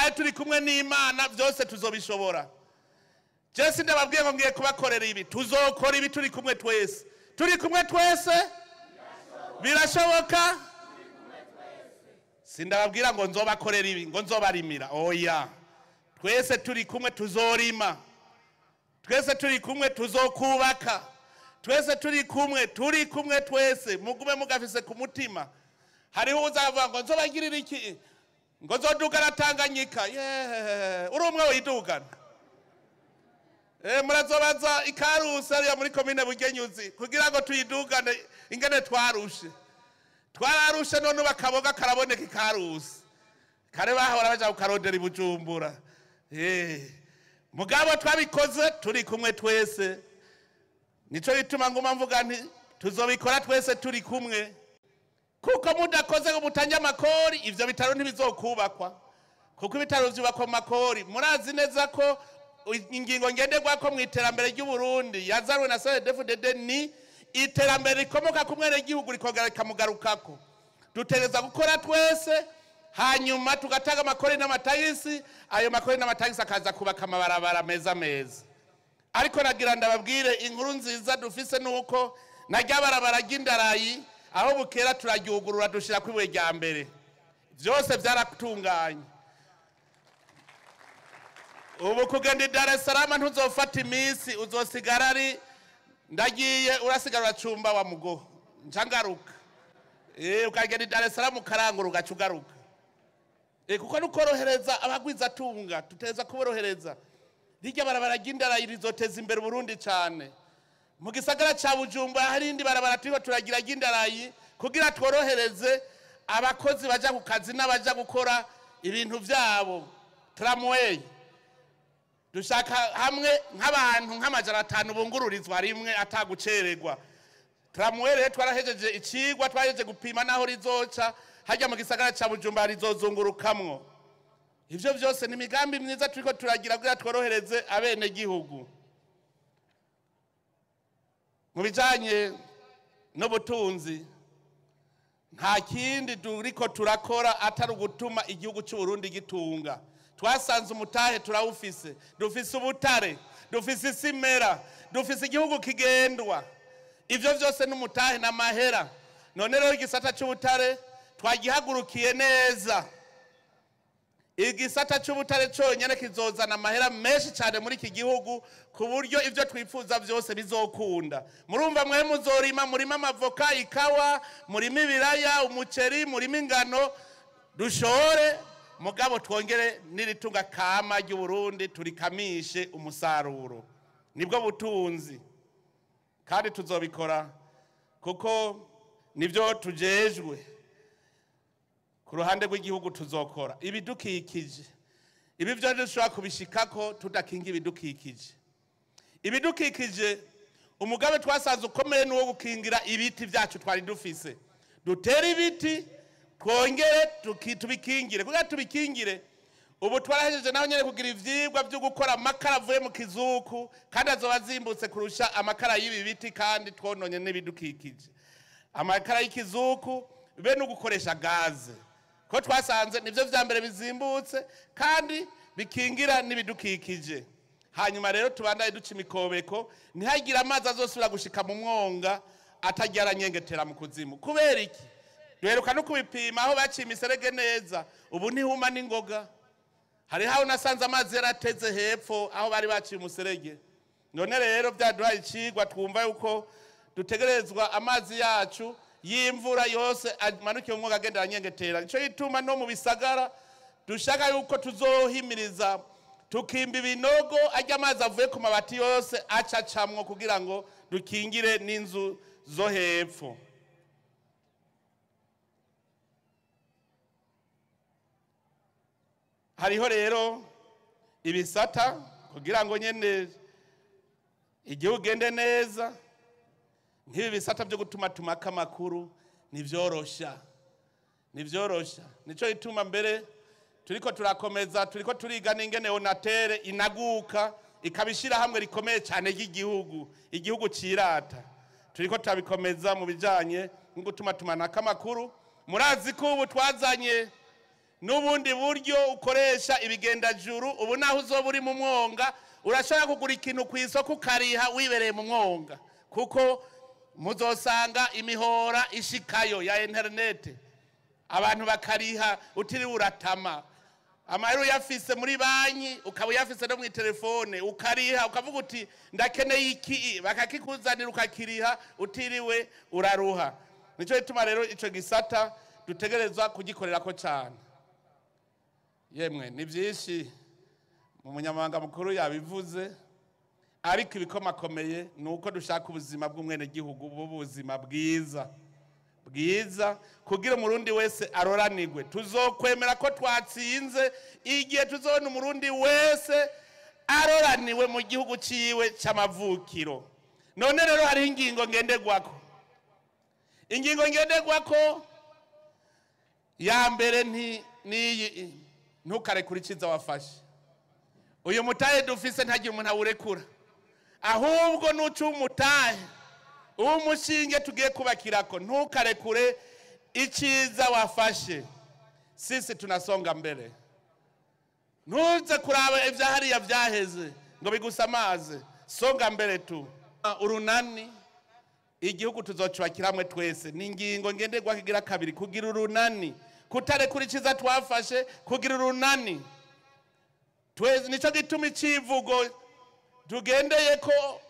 Kandi turi kumwe n'Imana byose tuzobishobora. Jesi ndababwiye ngo ngiye kubakorera ibi, tuzokora ibi turi kumwe twese. Turi kumwe twese birashoboka. Sindababwira ngo nzobakorera ibi, ngo nzobarimira. Oya, twese turi kumwe tuzorima, twese turi kumwe tuzokubaka, twese turi kumwe, turi kumwe twese. Mugume mugafise ku mutima. Hariho uzavuga ngo nzobagirira iki, ngo nzodugana Tanganyika. Yeee, uri umwe widugana. Murazobaza ikarusi ariya muri komine Bugenyuzi kugira ngo tuyidugane ingene twarushe. Twararushe none bakaboga karaboneka ikarusi. Kare bahora baja kukarondera Bujumbura. Mugabo twabikoze turi kumwe twese. Nico gituma nguma mvuga nti tuzobikora twese turi kumwe. Kuko mudakoze ngo mutanye amakori, ivyo bitaro ntibizokubakwa. Kuko ibitaro vyubakwa mu makori. Murazi neza ko ingingo ngenderwako mu iterambere ry'u Burundi yazanwe na CNDD-FDD ni iterambere rikomoka ku mwenegihugu rikongera rikamugarukako. Dutegereza gukora twese, hanyuma tugatanga amakori n'amatagisi, ayo makori n'amatagisi akaza kubaka amabarabara meza meza. Ariko nagira ndababwire inkuru nziza dufise nuko na rya barabara ry'indarayi aho bukera turaryugurura dushira ku ibuye rya mbere. Vyose vyaratunganye. Ubu kugenda i Dar es Salaam ntuzofata iminsi, uzosigara ari ndagiye, urasigara uracumba wa mugo nca ngaruka. Ukagenda i Dar es Salaam ukarangura ugaca ugaruka. Kuko nukorohereza abagwizatunga, tuteza kuborohereza. Rirya barabara ry'indarayi rizoteza imbere Burundi cane. Mu gisagara ca Bujumbura hari indi barabara turiko turagira ry'indarayi kugira tworohereze abakozi baja ku kazi n'abaja gukora ibintu vyabo. Tramway dushaka hamwe nk'abantu nk'amajana atanu bungururizwa rimwe atagucererwa. Tramway rero twarahejeje icigwa, twarahejeje gupima naho rizoca hajya mu gisagara ca Bujumbura rizozungurukamwo. Ivyo vyose ni imigambi myiza turiko turagira kugira tworohereze abene gihugu. Mu bijanye n'ubutunzi nta kindi turiko turakora atari ugutuma igihugu c'u Burundi gitunga. Twasanze umutahe turawufise, dufise ubutare, dufise isimera, dufise igihugu kigendwa. Ivyo vyose n'umutahe n'amahera. None rero igisata c'ubutare twagihagurukiye neza. Igisata c'ubutare conyene kizozana amahera menshi cane muri iki gihugu ku buryo ivyo twifuza vyose bizokunda. Murumva mwe muzorima, murima amavoka, ikawa, murima ibiraya, umuceri, murima ingano, dushore mugabo twongere n'iritunga kama ry'u Burundi turikamishe umusaruro. Nibwo butunzi kandi tuzobikora kuko nivyo tujejwe. Ku ruhande rw'igihugu tuzokora ibidukikije. Ibi byo dushobora kubishikako tudakinga ibidukikije. Ibidukikije umugabe twasanze ukomeye nuwo gukingira ibiti byacu twari dufise. Dutere ibiti twongere tubikingire. Kugira tubikingire ubu twarahejeje naho nyene kugira ivyigwa byo gukora amakara avuye mu kizuku kandi azoba azimbutse kurusha amakara y'ibi biti kandi twononye n'ibidukikije. Amakara y'ikizuku be no gukoresha gaze. Ko twasanze nivyo vya mbere bizimbutse kandi bikingira n'ibidukikije. Hanyuma rero tubandaye duca imikobeko ntihagira amazi azosubira gushika mu mwonga atagira aranyengetera mu kuzimu. Kubera iki? Duheruka no kubipima aho baciye imiserege neza, ubu ntihuma n'ingoga. Hari aho nasanze amazi yarateze hepfo aho bari baciye umuserege. None rero vyaduhaye icigwa twumva yuko dutegerezwa amazi yacu y'imvura yose amanukiye umwuga agenda aranyengetera. Nico gituma no mu bisagara dushaka yuko tuzohimiriza tukimba ibinogo ajya amazi avuye ku mabati yose acacamwo kugira ngo dukingire n'inzu zo hepfo. Hariho rero ibisata kugira ngo nyene igihugu gende neza. Nk'ibi bisata byo gutuma tumaka amakuru nivyorosha, nivyorosha. Nico gituma mbere turiko turakomeza, turiko turiga n'ingene Onatel inaguka ikabishira hamwe rikomeye cyane ry'igihugu, igihugu cirata. Turiko turabikomeza mu bijanye no gutuma tumanaka amakuru. Murazi ko ubu twazanye N'ubundi buryo ukoresha ibigendajuru, ubu naho uzoba uri mu mwonga urashobora kugura ikintu ku isoko ukariha wibereye mu mwonga, kuko muzosanga imihora ishikayo ya interinete, abantu bakariha utiriwe uratama. Amahera uyafise muri banki ukaba uyafise no mu telefone, ukariha ukavuga uti ndakeneye iki, bakakikuzanira ukakiriha utiriwe uraruha. Nico gituma rero ico gisata dutegerezwa kugikorerako cyane. Yemwe ni byinshi mu munyamabanga mukuru yabivuze, ariko ibikomakomeye ni uko dushaka ubuzima bw'umwenegihugu bw'ubuzima bwiza bwiza, kugira umurundi wese aroranirwe. Tuzokwemera ko twatsinze igihe tuzobona umurundi wese aroraniwe mu gihugu ciwe c'amavukiro. None rero hariho ingingo ngenderwako. Ingingo ngenderwako ya mbere niyi: ntukarekure iciza wafashe. Uyu mutahe dufise ntagira umuntu awurekura, ahubwo nuca umutahe umushinge tugiye kubakirako. Ntukarekure iciza wafashe. Sisi tunasonga mbere. Ntuze kuraba ivya hariya vyaheze ngo bigusamaze, songa mbere tu. Urunani, igihugu tuzocubakira hamwe twese. Ni ingingo ngenderwako igira kabiri: kugira urunani, kutarekura iciza twafashe, kugira urunani twese. Nico gituma icivugo tugendeye ko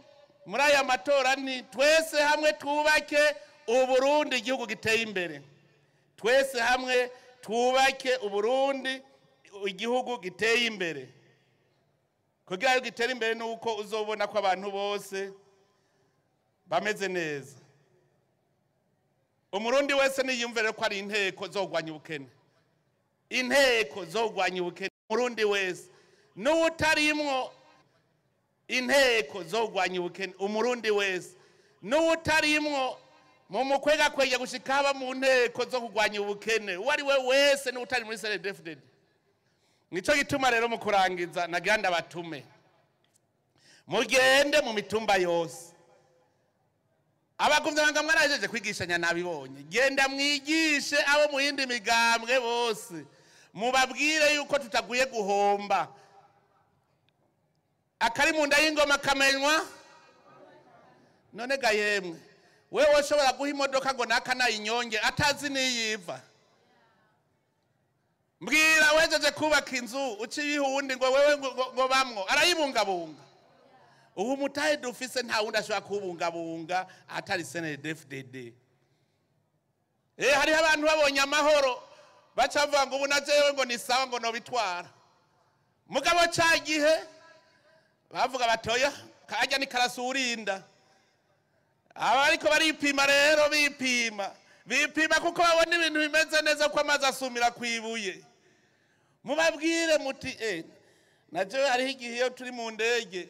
muri aya matora ni twese hamwe twubake Uburundi, igihugu giteye imbere. Twese hamwe twubake Uburundi, igihugu giteye imbere. Kugira ngo gitere imbere ni uko uzobona ko abantu bose bameze neza. Umurundi wese niyumvire ko ari inteko zogwanya ubukene, inteko zogwanya ubukene. Umurundi wese n'uwutarimwo, inteko zogwanya ubukene. Umurundi wese n'uwutarimwo mu mukwega kwega gushika haba mu nteko zo kurwanya ubukene, uwo ari we wese n'utari muri CNDD-FDD. Nico gituma rero mu kurangiza nagira ndabatume mugende mu mitumba yose. Abagumyabanga mwarajeje kwigishanya, nabibonye. Genda mwigishe abo mu yindi migambwe bose, mubabwire yuko tutaguye guhomba. Akari mu nda y'ingoma kamenywa. None ga yemwe, wewe ushobora guha imodoka ngo naka nayinyonge atazi niyiva? Mbwira, wejeje kubaka inzu uciyiha uwundi ngo wewe ngo bamwo arayibungabunga? Ubu mutahe dufise nta wundi ashobora kuwubungabunga atari CNDD-FDD. Hariho abantu babonye amahoro baca bavuga ngo ubu na jewe ngo ni sawa, ngo nobitwara. Mugabo ca gihe bavuga batoya kajya ni karasurinda. Aba ariko baripima rero, bipima bipima kuko babona ibintu bimeze neza, ko amazi asumira kwibuye. Mubabwire muti na jewe hariho igihe iyo turi mu ndege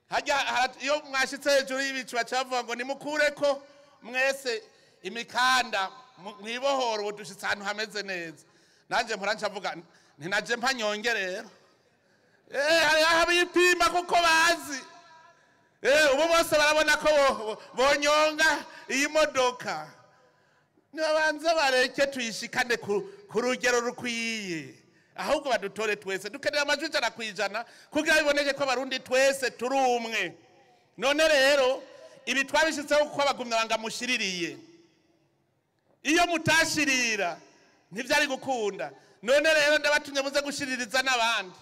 hajya iyo mwashitse hejuru y'ibicu baca bavuga ngo nimukureko mwese imikanda mwibohoro, ubu dushitse ahantu hameze neza. Nanje mpora ncavuga nti naje mpanyonge rero. Hariho abipima kuko bazi ubu bose barabona ko bonyonga iyi modoka. Nibabanze bareke tuyishikane ku rugero rukwiye, ahubwo badutore twese. Dukeneye amajwi 100% kugira biboneke ko abarundi twese turi umwe. None rero ibi twabishyizeho kuko abagumyabanga mushiririye. Iyo mutashirira ntibyari gukunda. None rero ndabatumye muze gushiririza n'abandi,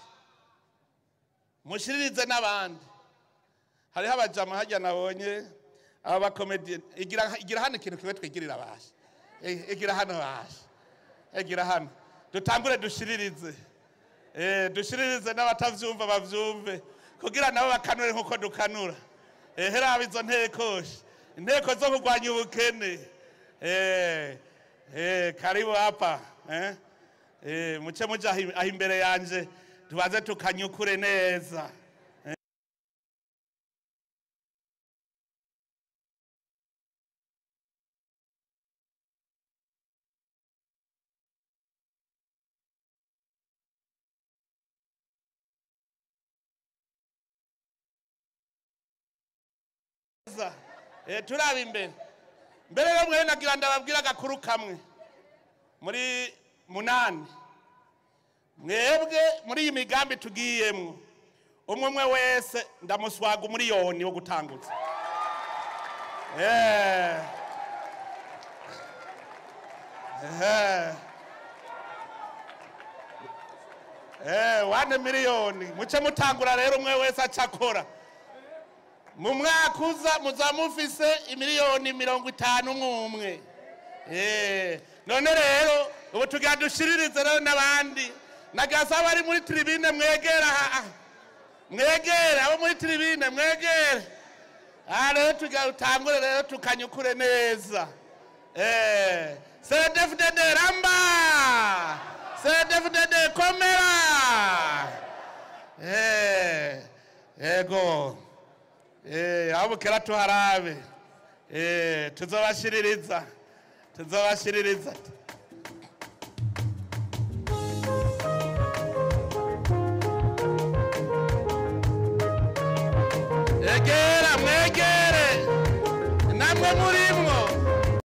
mushiririze n'abandi. Hariho abajama hajya nabonye aba bakomediye. Igira hano ikintu kimwe twigirira basha. Igira hano basha, igira hano dutangure dushiririze. Dushiririze n'abatavyumva bavyumve, kugira nabo bakanure nkuko dukanura. Heraba izo nteko, inteko zo kurwanya ubukene. Karibu hapa. Muce muja aho imbere yanje tubaze tukanyukure neza. Turaba imbere mbere rero mwe nagira ndababwira agakuru kamwe muri munani. Mwebwe muri iyi migambi tugiyemwo, umwe umwe wese ndamuswaga umuriyoni wo gutangutsa. 1 miliyoni muce mutangura rero, umwe wese acakora. Mu mwaka uza muzamufise imiliyoni 50 umwe umwe. None rero ubu tugira dushiririze rero n'abandi. Nagasa bari muri tribune mwegera, mwegere abo muri tribune mwegere. Rero tugira utangure rero tukanyukure neza. CNDD-FDD ramba, CNDD-FDD komera. Ego. Abo bukera tuharabe. Tuzobashiririza, tuzobashiririza. Egera mwegere namwe muri